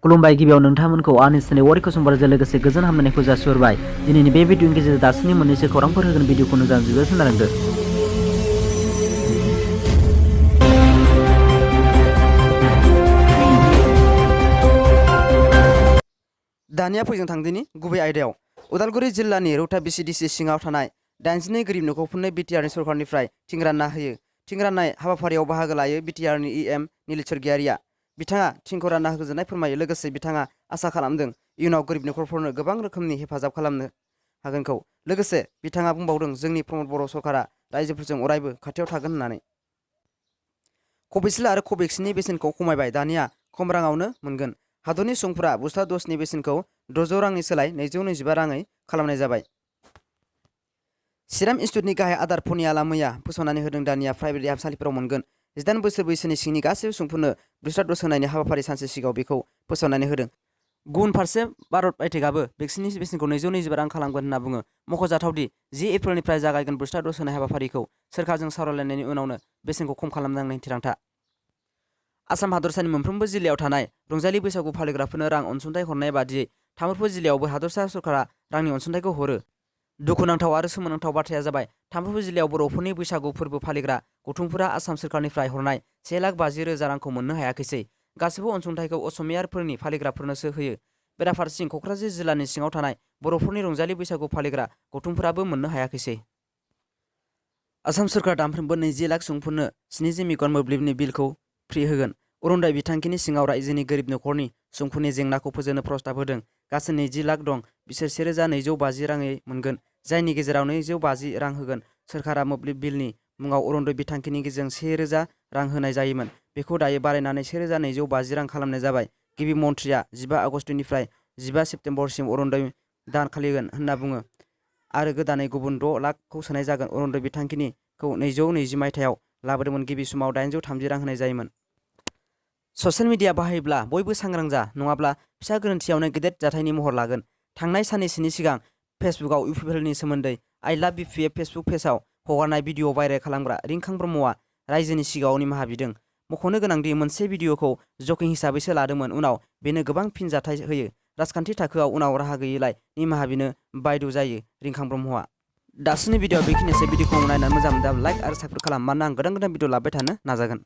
खुलुमबाय गिबियाव नोंथांमोनखौ आंनि चेनेल वारिखौ समबारजों लोगोसे गोजोन हामलायनायखौ जासिहरबाय। दिनैनि बे भिडिअनि गेजेरजों दासिमनि मोननैसो खौरांफोर होगोन भिडिअखौ मोजां जोबोद खोनालांदो। दानिया फैजों थांदिनि गुबै आयदायाव उदालगुरि जिल्लानि रौता बिसिडिसि सिङाव थानाय 82 गोरिब नखरफोरनो बिटिआरनि सरकारनिफ्राय थिं रानना होयो। थिं राननाय हाबाफारियाव बाहागो लायो बिटिआरनि इएम निलित सरगियारिया। बिथाङा थिंखौ रानना होगोजोननाय फोरमायो। लोगोसे बिथाङा आसा खालामदों इयुनाव गोरिब नखरफोरनो गोबां रोखोमनि हेफाजाब खालामनो हागोनखौ। लोगोसे बिथाङा बुंबावदों जोंनि प्रमद बर' सरकारा रायजोफोरजों अरायबो खाथियाव थागोन होननानै। कभिसिल्ड आरो कभेक्सिननि बेसेनखौ खमायबाय, दानिया खम राङावनो मोनगोन। हादरनि सुबुंफोरा बुस्टार द'जनि बेसेनखौ 600 रांनि सोलाय 225 राङै खालामनाय जाबाय। सिराम इन्स्टिट्युटनि गाहाय आदार फनियाला मैया फोसावनानै होदों दानिया प्राइभेट देहाफाहामसालिफोराव मोनगोन। 18 बोसोर बैसोनि सिंनि गासैबो सुबुंफोरनो बुस्टार द'ज होनायनि हाबाफारि सानसे सिगाङाव बेखौ फोसावनानै होदों। गुबुन फारसे भारत बायटेकआबो भेक्सिननि बेसेनखौ 225 रां खालामगोन होनना बुङो। मख'जाथावदि 10 एप्रिलनिफ्राय जागायगोन बुस्टार द'ज होनाय हाबाफारिखौ सोरखारजों सावरायलायनायनि उनावनो बेसेनखौ खम खालामनांनायनि थिरांथा। आसाम हादरसानि मोनफ्रोमबो जिल्लायाव थानाय रंजालि बैसागु फालिग्राफोरनो रां अनसुंथाइ हरनाय बादियै तामुलपुर जिल्लायावबो हादरसा सरकारा रांनि अनसुंथाइखौ हरो। दुखुनांथाव आरो सोमोनांथाव बाथ्राया जाबाय तामुलपुर जिल्लायाव बर'फोरनि बैसागु फोरबो फालिग्रा गौथुमफोरा आसाम सरकारनिफ्राय हरनाय 1,50,000 रांखौ मोननो हायाखैसै। गासैबो अनसुंथाइखौ असमियाफोरनि फालिग्राफोरनोसो होयो। बेराफारसेथिं क'क्राझार जिल्लानि सिङाव थानाय बर'फोरनि रंजालि बैसागु फालिग्रा गौथुमफोराबो मोननो हायाखैसै। आसाम सरकारा दानफ्रोमबो 20 लाख सुबुंफोरनो 70 मेगावाट मोब्लिबनि बिलखौ फ्रि होगोन। अरुण'दय बिथांखिनि सिङाव रायजोनि गोरिब नखरनि सुबुंफोरनि जेंनाखौ फोजोबनो प्रस्ताब होदों। गासै 20 लाख दं, बिसोर 1,250 राङै मोनगोन, जायनि गेजेराव 250 रां होगोन। सोरखारा मोब्लिब बिलनि मुङाव अरुण'दय बिथांखिनि गेजेरजों 1,000 रां होनाय जायोमोन। बेखौ दायो बारायनानै 1,250 रां खालामनाय जाबाय। गिबि मन्थ्रिया 15 आगस्तनिफ्राय 15 सेप्तेम्बरसिम अरुण'दय दान खालिगोन होनना बुङो आरो गोदानै गुबुन 6 लाखखौ सोनाय जागोन। अरुण'दय बिथांखिनिखौ 2020 मायथाइयाव लाबोदोंमोन। गिबि समाव 830 रां होनाय जायोमोन। ससियेल मिडिया बाहायोब्ला बयबो सांग्रां जा, नङाब्ला फिसा गोरोन्थियावनो गेदेर जाथायनि महर लागोन। थांनाय साननैसोनि सिगां फेसबुकआव इउपिपिएलनि सोमोन्दै आइ लाभ बिपिएफ फेसबुक पेजआव हगारनाय भिडिअ भाइरेल खालामग्रा रिंखां ब्रह्मआ रायजोनि सिगाङाव निमाहा बिदों। मख'नो गोनांदि मोनसे भिडिअखौ जकिं हिसाबैसो लादोंमोन, उनाव बेनो गोबां फिनजाथाय होयो। राजखान्थि थाखोआव उनाव राहा गैयैलाय निमाहा बिनो बायद' जायो रिंखां ब्रह्मआ। दासिमनि भिडिअ बेखिनिसै। भिडिअखौ नायनानै मोजां मोनदों लाइक आरो साबस्क्राइब खालाम, मानोना आं गोदान भिडिअ लाबोबाय थानो नाजागोन।